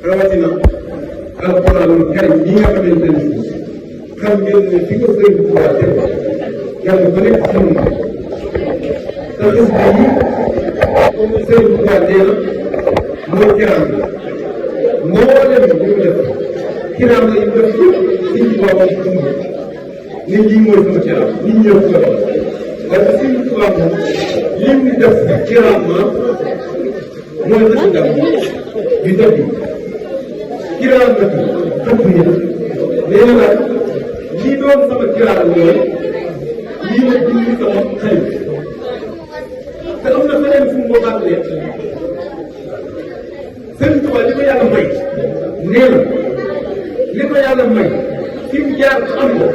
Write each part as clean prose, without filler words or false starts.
rawatina alxuraanul karim yi nga xamante ne xam ngeen ne fi ko Sëriñ Tuubaa def yàlla ba nekk xam na te gis nga yi comme Sëriñ Tuubaa nee na mooy kiraam moo dem li mu def kiraam la ñu def yëpp Sëriñ Tuubaa moom xam ni lii mooy sama kiraam nit ñëpp ko wax waaye Sëriñ Tuubaa moom lim di def kiraam mooy dëkk ndam bi dëkk kiraam dëkk xëpp yi nee na nag lii doon sama kiraam mooy lii la bind sama xarit te am na feneen fu mu boobaat ne Sëriñ Tuubaa li ko yàlla may nee na li ko yàlla may fi mu jaar am ko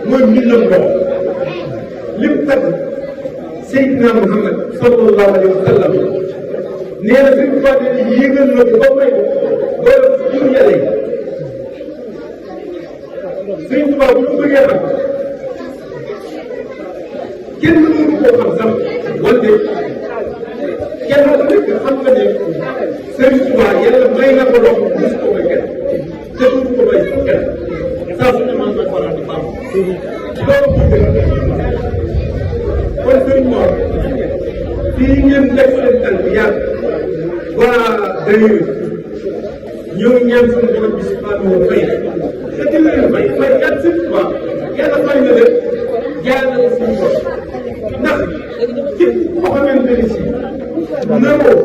mooy mbindam ndox lim tagg Seydina Muhammad sallallahu alayhi wa sallam nee na Sëriñ Tuubaa ne yéegal na ko ba may ko loolu jur yàlla yi Sëriñ Tuubaa bu ñu bëggee xam kenn mënu koo xam sax wante kenn ku nekk xam nga ne Sëriñ Tuubaa yàlla may na ko loxo mos ko may kenn te du ko may kenn saa su ne maa ngi koy faral di baax loolu kon Sëriñ Mor fii ngeen teg seen tànk yàgg waa dañuy ñëw ñaan suñu borom bi subhanahu wa fay te dina leen fay fay yàgg Sëriñ Tuubaa yàlla fay na leen jaay na ko suñu borom ndax képp koo xamante ne si naroo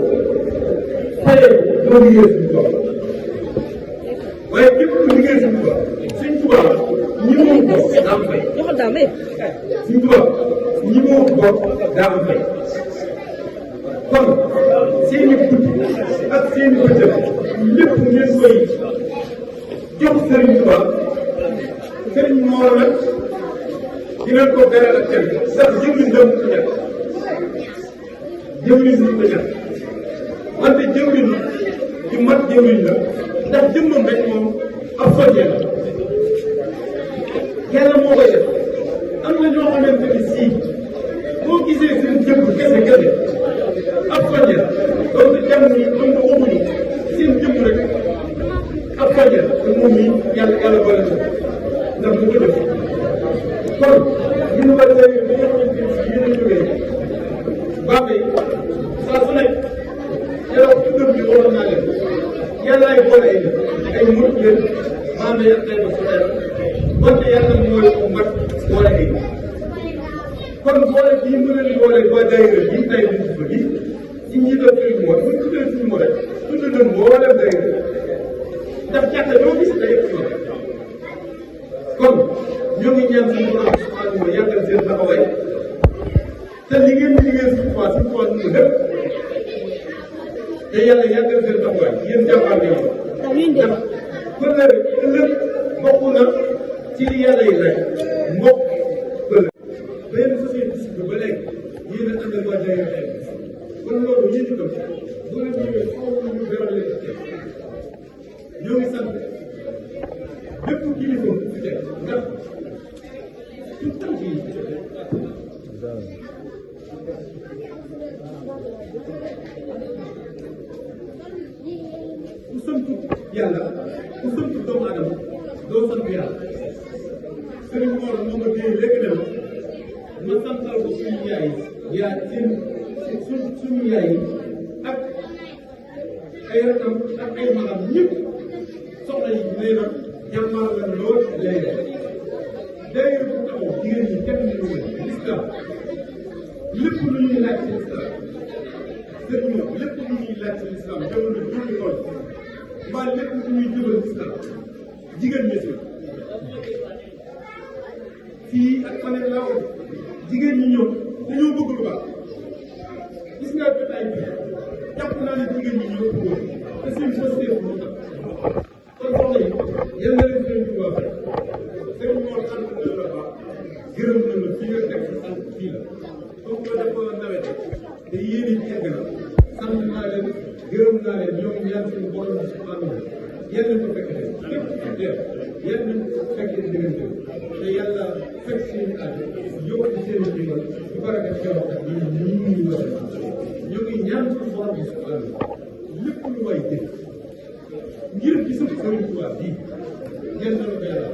fayee doo liggéey suñu borom waaye képp ku liggéey suñu borom Sëriñ Tuubaa ñi moom bopp daa am fay Sëriñ Tuubaa ñi moom bopp daa am fay kon seen i guddi ak seen i bëccëg lépp ngeen koy jox Sëriñ Tuubaa Sëriñ Mor nag dinañ ko beral ak kenn sax jëwriñ dem ko ñett jëwriñ ñu ko ñett wante jëwriñ ju mat jëwriñ la ndax jëmmam rek moom ab soññee la yàlla moo koy def am na ñoo xamante ni sii boo gisee seen jëmm kese kese ab soññee la donc jàmm ni mën nga waxuñu seen jëmm rek ab soññee la te moom mii yàlla boole na ndax mu ko def kon ñun waa léegi bi nga xamante ni si yéen a jógee Bambey saa su nekk keroog ci dëkk bi waxoon naa leen yàlla ay boole ay mot leen Bambey ak ay bés wante yàlla mooy mat boole ay kon boole bii mu leen boole waa daayira bii tey bi ci bëgg ci njiital Sëriñ Mor bu ñu tuddee suñu mo rek tudd leen mboolem daayira ndax jàkka doo gis day kon ñoo ngi ñaan suñu borom subhanahu wa yàggal seen taxawaay te li ngeen di liggéey suñu fois ñu lépp te yàlla yàggal seen taxawaay yéen jàmbaar ngeen ndax pëlëre ëllëg bokk na ci li yàlla yi rek mbokk pëlëre benn société bi ba léegi yéen a àndal waa daayira kon loolu yéen itam bu leen ñëwee faaw ñu beral leen ci ñoo ngi sant bépp kilifa fi teg ndax tout temps yi ku sant yàlla ku sant doomu aadama doo sant yàlla Sëriñ Mor moo ma dee léegi dem ma santal ko suñu yaay suñu yaay yi ak ay rakam ak ay magam ñëpp soxna yi nee na jàmbaar la lool lay def d'ailleurs bu taxaw jigéen ñi kenn ñu ngi l'islam lépp lu ñuy laaj ci l'islam sëriñ Mor lépp lu ñuy laaj ci l'islam jamono jooju lool mbaa lépp lu ñuy jëbal l'islam jigéen ñi si fii ak faneen laa woon jigéen ñi ñëw dañoo bëgg lu baax gis nga jotaay bi jàpp naa ne jigéen ñi ñëw góor te seen société moo tax kon soxna yi yal na leen Sëriñ Tuubaa fay Sëriñ Mor sant na la baax gërëm na la fii nga teg sa sant fii la comme que dafa nawet te yéen it yegg na sant naa leen gërëm naa leen ñoom ñaan suñu borom subhanahu yal nañ ko fekk lépp ci teew yal nañ ko fekkee diggante te yàlla fekk seen at yóbbu seen i ndigal bu ko defee xew ak ñun ñu war a ñu ngi ñaan suñu borom subhanahu lépp lu way ngir gisub Sëriñ Tuubaa bii ngeen doon ko yàlla